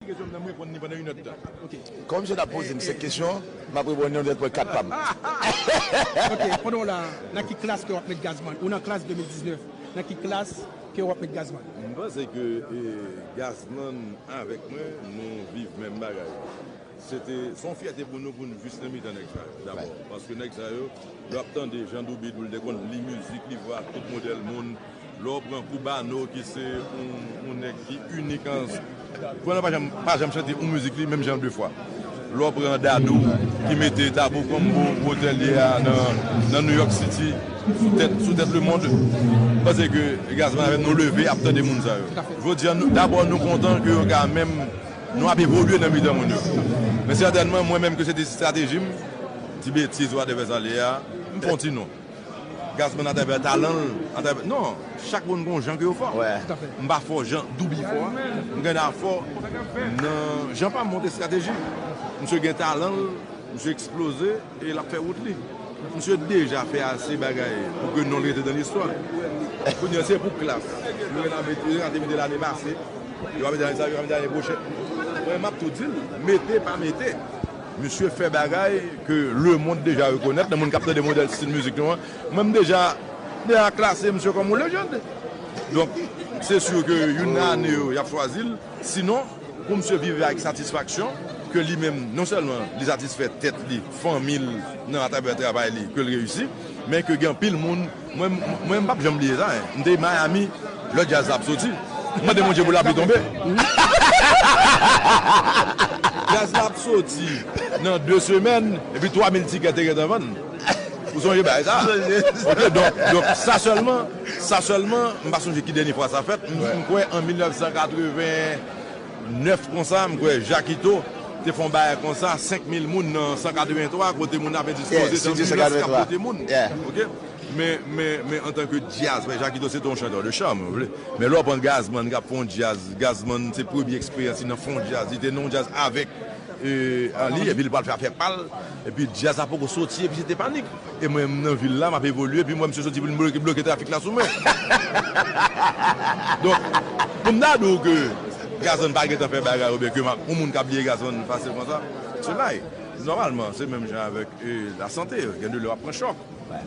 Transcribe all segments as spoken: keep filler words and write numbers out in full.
Kesyon m nan, m reponn li pandan inèdtan. Kòm misye t ap poze m senk kesyon, m ap reponn li nan kat pa m. Ok, pandan w la, nan ki klas ke w ap met Gazman? Ou nan klas de mil diznèf, nan ki klas ke w ap met Gazman? M panse ke eh, Gazman avèk mwen, nou viv menm bagay. Se te se yon fyète pou nou pou n jis nan mitan nèg sa yo dabò. Paske nèg sa yo, lè w ap tande Jan Doubid ou l te konn li mizik, li vwa tout modèl moun. Lè w pran Koubano ki se yon nèg ki inik an. Koubano pa janm, pa janm chante yon mizik li menm jan de fwa. Lè w pran Dadou ki mete Tabou Combo, wotèl li a nan, nan New York City, sou tèt, sou tèt lemonn. Paske Gazman avè m nou leve ap tande moun sa yo. Jodi a, dabò nou kontan ke yo ka menm nou ap evolye nan mitan moun yo. Men sètènman, mwen menm ke se te estrateji m, ti betiz ou atèvè sa l ye a, m fè yon ti non. Gazman atravè talan l, atravè, non, chak moun gon jan ke yo fò. M pa fò jan Douby fò a. M gen a fò nan jan pa m monte estrateji. Misye gen talan l, misye eksploze e l ap fè wout li. Misye deja fè ase bagay pou ke non l rete nan listwa. Kounye a se pou klas. Yo rete mete lane pase. Yo pa mete lane sa, yo pa mete lane pwochèn. Mwen m ap tou di l, mete pa mete. Misye fè bagay ke lemonn deja rekonèt nan moun k ap tande modèl stil mizik nou an. Mwen m deja deja klase misye kòm yon lejand. Donk, se si ke youn nan ane yo y ap chwazi l. Sinon, pou misye viv avèk satisfaksyon ke li menm, non sèlman li satisfè tèt li, fanmi l, nan atravè travay li, ke l reyisi, men ke gen anpil moun, mwen, mwen m p ap janm bliye sa, m te Miami, lè djaz la ap soti. M mande Bondye pou lapli tonbe. Djaz la ap soti nan de semèn, epi twa mil tikè te gentan vann. Ou sonje bagay sa? Ok, donk, donk sa sèlman, sa sèlman, m pa sonje ki dènye fwa sa fèt. M, m kwè an mil nèf san katreven nèf konsa, m kwè Jakito te fè yon bagay konsa, senk mil moun nan san katreven twa, kote moun ap endispoze, se anbilans k ap pote moun. Ok? Men, men, men antanke djaz, men Jakito se te yon chantè de cham, ou vle. Men lè w pran Gazman k ap fè yon djaz, Gazman se premye eksperyans li nan fè yon djaz, li te nan yon djaz avèk e, an li, epi li pral fè afè pa l, epi djaz la poko soti, epi se te panik. E mwen, m nan vil la, m ap evolye, epi m wè misye soti pou l bloke, bloke trafik la sou mwen. Donk, pou m ta di w ke Gazman pa gentan fè bagay, oubyen ke m ap, yon moun ka bliye Gazman fasil konsa, se lay. Nòmalman, se menm jan avèk e, lasante, gen de lè w ap pran chòk.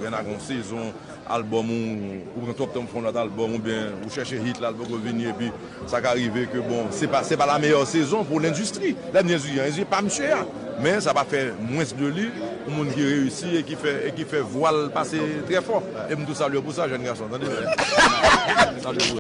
Gen nan yon sezon, albòm ou, ou pran twòp tan pou fè yon lòt albòm, oubyen ou chèche hit la, l poko vini, epi sa ka rive ke, bon, se pa, se pa la meyè sezon pou lendistri. Lè m di endistri an, endistri pa misye a. Men sa pa fè mwens de li, yon moun ki reyisi e ki fè, e ki fè vwa l pase trè fò. E m tou salye w pou sa, jèn gason, tande. Salye w.